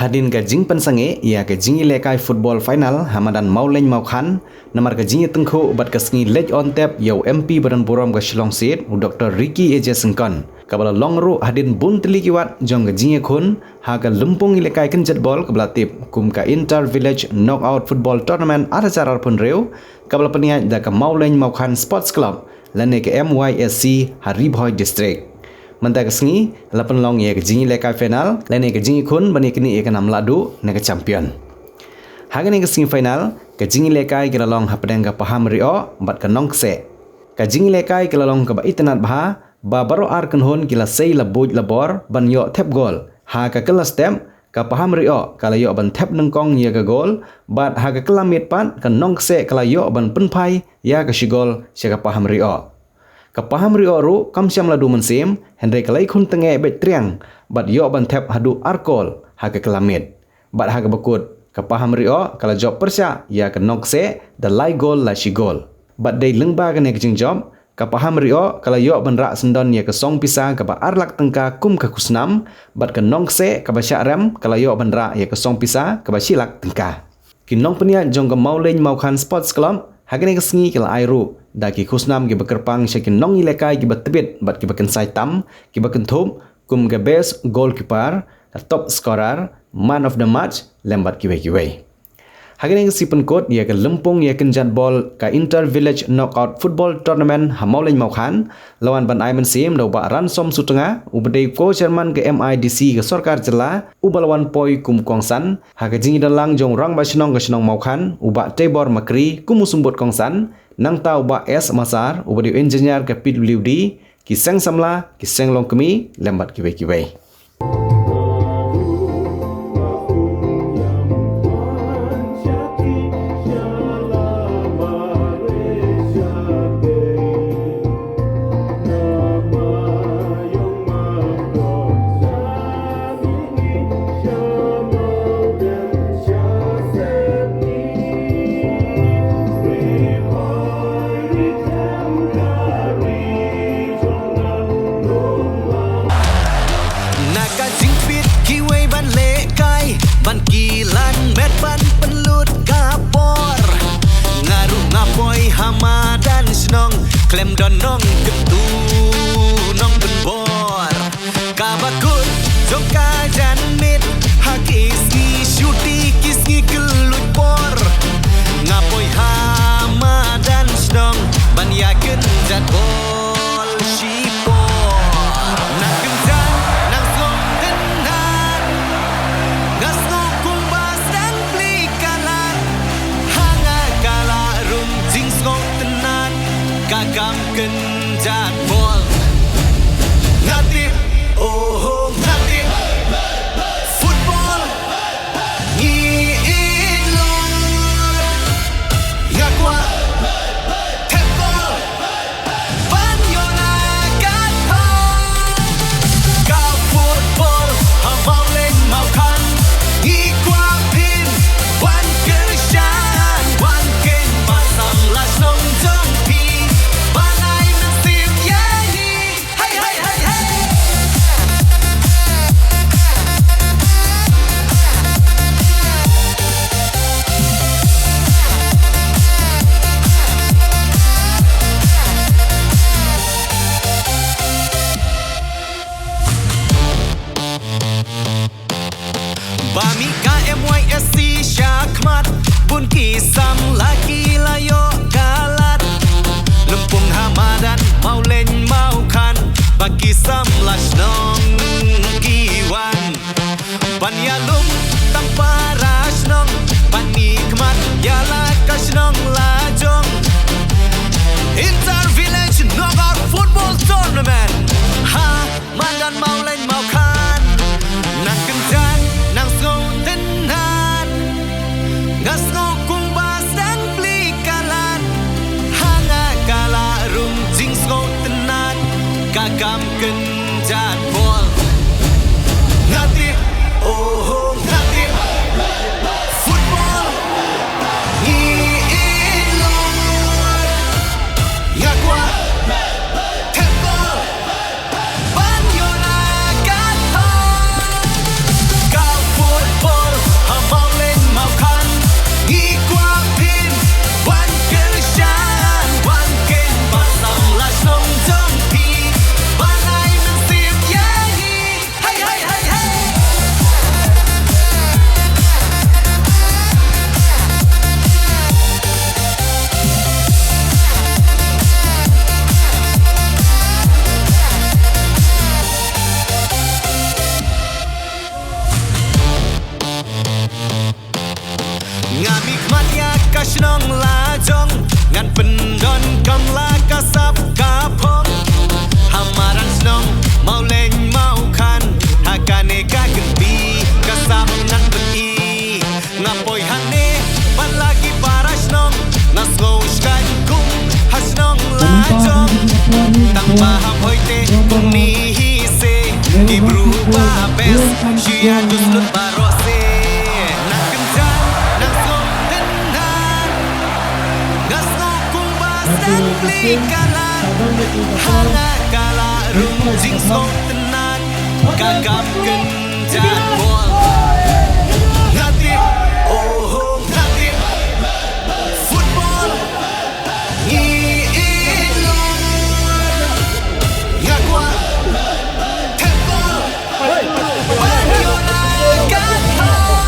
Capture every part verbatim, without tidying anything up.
Hadien ka jingpynsangeh ïa ka jingïalehkai football final ha madan Mawlein Mawkhan, namar ka jingïatyngkhuh bad ka sngi leit on tep ïa u M P ba don burom ka Shillong Seat, u Doktor Ricky A J Syngkon, kaba la long ruh hadien bun tylli ki wat jong ka jingïakhun ha ka lympung ïalehkai kynjat bol kaba la tip kum ka Inter Village Knockout Football Tournament ar hajar arphew hynriew, kaba la pynïaid da ka Mawlein Mawkhan Sports Club lane ka M Y S C ha Ri Bhoi District. Mynta ka sngi la pynlong ïa ka jingïalehkai final lane ka jingïakhun ban ïaknieh ïa ka nam lahduh ne ka champion. Ha kane ka sngi final, ka jingïalehkai ka la long hapdeng ka Paham Ri-oh bad ka Nongkseh. Ka jingïalehkai ka la long kaba itynnad bha, ba baroh ar kynhun ki la sei la buit la bor ban ïoh thep gol. Ha ka kylla step, ka Paham Ri-oh ka la ïoh ban thep nyngkong ïa ka gol, bad ha ka kylla miet pat ka Nongkseh ka la ïoh ban pynphai ïa ka shi gol sha ka Paham Ri-oh. Ka Paham Ri-oh ruh kam shym la duh mynsiem, hynrei ka la ïakhun tyngeh beit triang bad ïoh ban thep haduh ar gol ha ka kylla miet. Bad ha kaba kut, ka Paham Ri-oh ka la jop pyrshah ïa ka Nongkseh da lai gol la shi gol. Bad dei lyngba kane ka jingjop, ka Paham Ri-oh ka la ïoh ban rah syndon ïa ka song pisa kaba ar lak tyngka kum ka khusnam, bad ka Nongkseh kaba shah rem ka la ïoh ban rah ïa ka song pisa kaba shi lak tyngka. Ki nongpynïaid jong ka Mawlein Mawkhan Sports Club ha kane ka sngi ki la ai ruh da ki khusnam kiba kyrpang sha ki nongïalehkai kiba tbit bad kiba kynsai tam, kiba kynthup kum ka best goalkeeper, ka top scorer, man of the match, lem bad kiwei kiwei. Ha kane ka sngi pynkut ïa ka lympung ïakynjat bol ka Inter Village Knockout Football Tournament ha Mawlein Mawkhan, la wan ban ai mynsiem da u Bah Ransom Sutnga, uba dei u Co-Chairman ka M I D C ka Sorkar Jylla, uba la wan poi kum u kongsan ha ka jingïadonlang jong u Rangbah Shnong ka shnong Mawkhan, u Bah Teibor Makri, kum u symbud kongsan, nangta u Bah S Masar, uba dei u engineer ka P W D, ki seng samla, ki seng longkmie, lem bad kiwei kiwei. Na ka jingpeit kiwei ban lehkai, ban kilan met ban pynlut ka por. Nga ruh nga poi ha madan shnong, khlem don nongkyntu nongpynbor. Kaba kut jong ka janmiet, ha ki sngi shuti ki sngi kylluid por, nga poi ha madan shnong ban ïakynjat bol shipor. Nang kynjat nang sngewtynnat, nga sngew kumba sdang pli ka lad. Ha nga ka la rung jingsngewtynnat, ka kam kynjat bol. Nga tip, oh, nga tip, football ngi ïeit lut. Nga kwah thep gol ban ïoh na ka thong. Ka football ha Mawlein Mawkhan, ngi kwah phin wan kyrshan, wan kynmaw samla shnong jong phi, ban ai mynsiem ïa ngi. Hai, hai, hai, hai. Ba mih ka M Y S C shakhmat, bun ki samla ki la ïoh ka lad. Lympung ha madan Mawlein Mawkhan, ba ki samla shnong ki wan. Ban ïalum tang para shnong, ban mihkhmat ïa la ka shnong lajong. Inter Village Knockout Football Tournament ha madan Mawlein Mawkhan. Nang kynjat nang sngewtynnat, nga sngew kumba sdang pli ka lad. Ha nga ka la rung jingsngewtynnat, ka kam kynjat bol. Nga tip, oh, nga tip, football ngi ïeit lut. Nga kwah thep gol Ki bru ba best, shu ïa tus lut baroh se. Na kynjang, na sngewtynnat. Nga sngew kumba sdang pli kalat. Ha nga ka la rung jingsngewtynnat. Ka kam kynjang bol. Nga tip, oh, nga tip. Football. Ngi ïeit lum. Nga kwah thep bol ban ïoh la ka thong.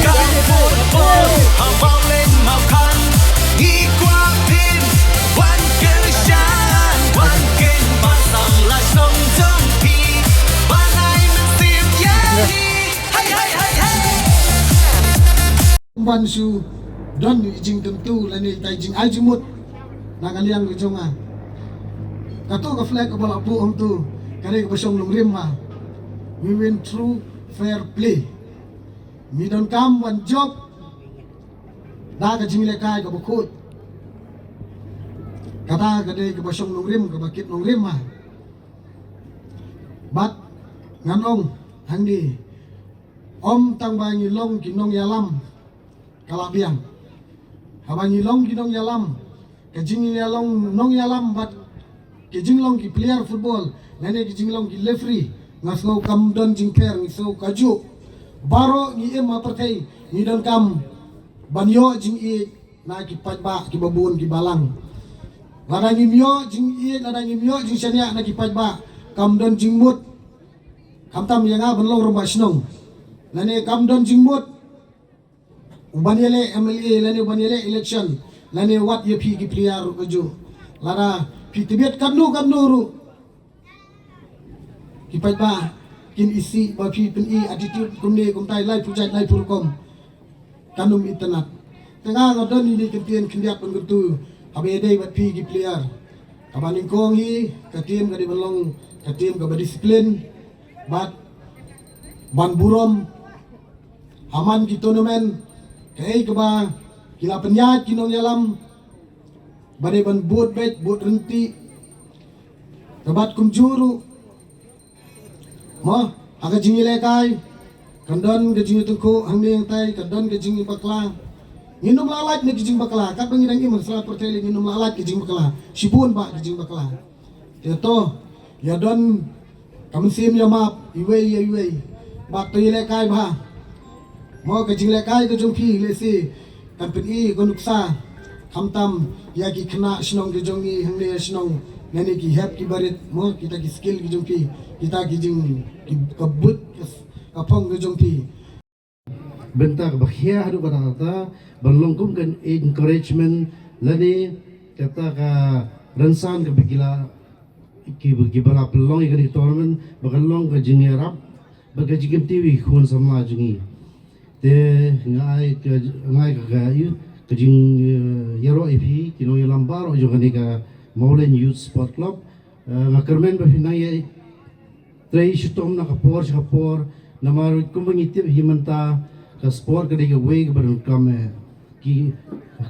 Ka football ha Mawleng Mawkhan. Ngi kwah phin wan kyrshan, wan kynmaw samla shnong jong phi. Ban ai mynsiem ïa ngi. Hai, hai, hai, hai. Ban shu don i jingkyntu lane i tai jingai jingmut na ka liang ka jong nga. Kato ka flag kaba la buh hangto ka dei kaba shong nongrim ma. We win through fair play. Ngi donkam ban jop da ka jinglehkai kaba khuid. Kata ka dei kaba shong nongrim, kaba kit nongrim ma. Bad ngan ong hangne, ym tang ba ngi long ki nongïalam ka la biang. Haba ngi long ki nongïalam, ka jingïalong nongïalam bad ki jinglong ki player football lane ki jinglong ki referee, nga sngew kam don jingpher, nga sngew kajuh. Baroh ngi im ha pyrthei ngi donkam ban ïoh jingïeit na ki paidbah kiba bun kiba lang. Lada ngim ïoh jingïeit, lada ngim ïoh jingshaniah na ki paidbah, kam don jingmut. Khamtam ïa nga ban long rangbah shnong lane kam don jingmut u ban ïaleh M L A lane u ban ïaleh election lane wat ïa phi ki player ruh kajuh. Lada phi tbiat katno katno ruh, ki paidbah kin isih ba phi pyni attitude kumne kumtai, laiphew jait laiphew rukom. Kan ym itynnad. Te nga nga don ïa kine ki kyntien khyndiat ban kyntu haba ïadei bad phi ki player. Kaba nyngkong hi, ka team ka dei ban long ka team kaba discipline bad ban burom ha man ki tournament, kaei kaba ki la pynïaid ki nongïalam ba dei ban bud beit bud ryntih. Ka bad kumjuh ruh mo, ha ka jingïalehkai kan don ka jingïatyngkhuh, hangne hangtai kan don ka jingbakla. Ngin ym lah lait na ka jingbakla, katba ngi dang im ha sla pyrthei lei ngin ym lah lait ka jingbakla. Shibun bah ka jingbakla. Te to ïa don ka mynsiem ïa map iwei ïa iwei bad to ïalehkai bha. Mo, ka jinglehkai ka jong phi lehse kan pyni ka nuksa khamtam ïa ki khynnah shnong ki jong ngi hangne shnong, lane ki hep ki barit, mo, kita ki skill ki jong phi, kita ki jing ki, ka buit ka, ka phong ki jong phi. Bynta kaba khia haduh katta katta ban long kum ka encouragement lane kata ka rynsan kaba ki la, ki, kiba la pynlong ïa kane ka tournament ba kan long ka jingïarap bad ka jingkyntiew ïa ki khun samla jong ngi. Te nga ai ka, nga ai ka, ka, ka jing, eh, ïaroh ïa phi ki nongïalam baroh jong kane ka Mawleng Youth Sport Club. Eh, nga kyrmen ba phi nang ïa trei shitom na ka por sha ka por, namar kumba ngi tip hi mynta ka sport ka dei kawei kaba donkam eh. Ki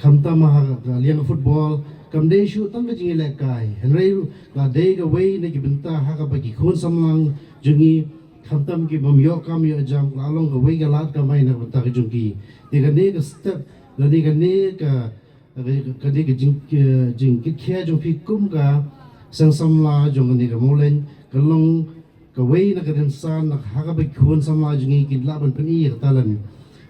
khamtam ha ka liang football kam dei shuh tang ka jingïalehkai. Hynrei ruh ka dei kawei na ki bynta ha kaba ki khun samla jong ngi khamtam ki bym ïoh kam ïoh jam ka la long kawei ka lad kamai na ka bynta ka jong ki. Te kane ka step lane kane ka, ka, ka dei ka jing, ka jingkitkhia jong phi kum ka seng samla jong kane ka Mawleng ka long kawei na ka rynsan na ka ha kaba ki khun samla jong ngi kin lah ban pyni ïa ka talent.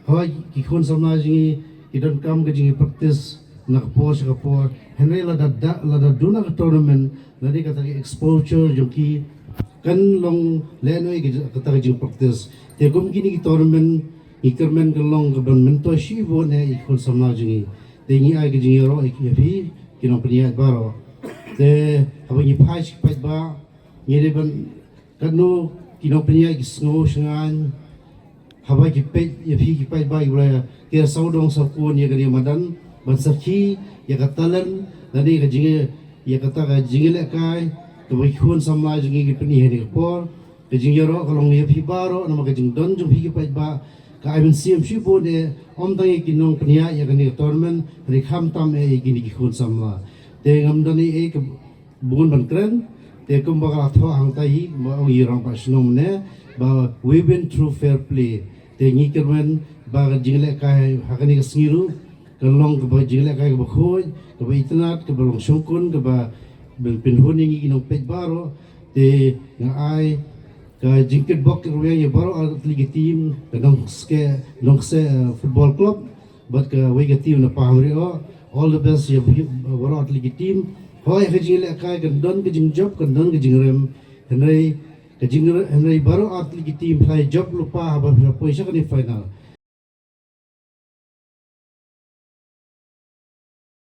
Hooid ki khun samla jong ngi ki donkam ka jingpractice na ka por sha ka por. Hynrei lada, lada duna ka tournament lane kata ka exposure jong ki kan long lehnoh ïa kata ka jingpractice. Te kum kine ki tournament ngi kyrmen kan long kaban myntoi shibun eh ïa ki khun samla jong ngi. Te ngi ai ka jingïaroh ïa phi ki nongpynïaid baroh. Te haba ngi phai sha ki paidbah ngi dei ban katno ki nongpynïaid ki sngew shngaiñ haba ki peit ïa phi ki paidbah kiba la tiar sawdong sawkun ïa kane ka madan ban sakhi ïa ka talent lane ka jing, ïa kata ka jingïalehkai kaba ki khun samla jong ngi ki pyni ha kane ka por. Ka jingïaroh ka long ïa phi baroh namar ka jingdon jong phi ki paidbah ka ai mynsiem shibun eh, ym tang ïa ki nongpynïaid ïa kane ka tournament hynrei khamtam eh ïa kine ki khun samla. Te ngam don ei ei ka bun ban kren. Te kumba ka la thoh hangta hi, ba u i rangbah shnong ne, ba we win through fair play. Te ngi kyrmen ba ka jinglehkai ha kane ka sngi ruh kan long kaba jinglehkai kaba khuid, kaba itynnad, kaba long shongkun, kaba pynhun ïa ngi ki nongpeit baroh. Te nga ai ka jingkitbok kyrwiang ïa baroh artylli ki team, ka Nongkseh, Nongkseh, eh, Football Club bad kawei ka team na Pahamri. All the best ïa baroh artylli ki team. Hooid, ka jinglehkai kan don ka jingjop, kan don ka jingrem. Hynrei ka jingre-, hynrei baroh artylli ki team phi la jop lypa haba phi la poi sha kane final.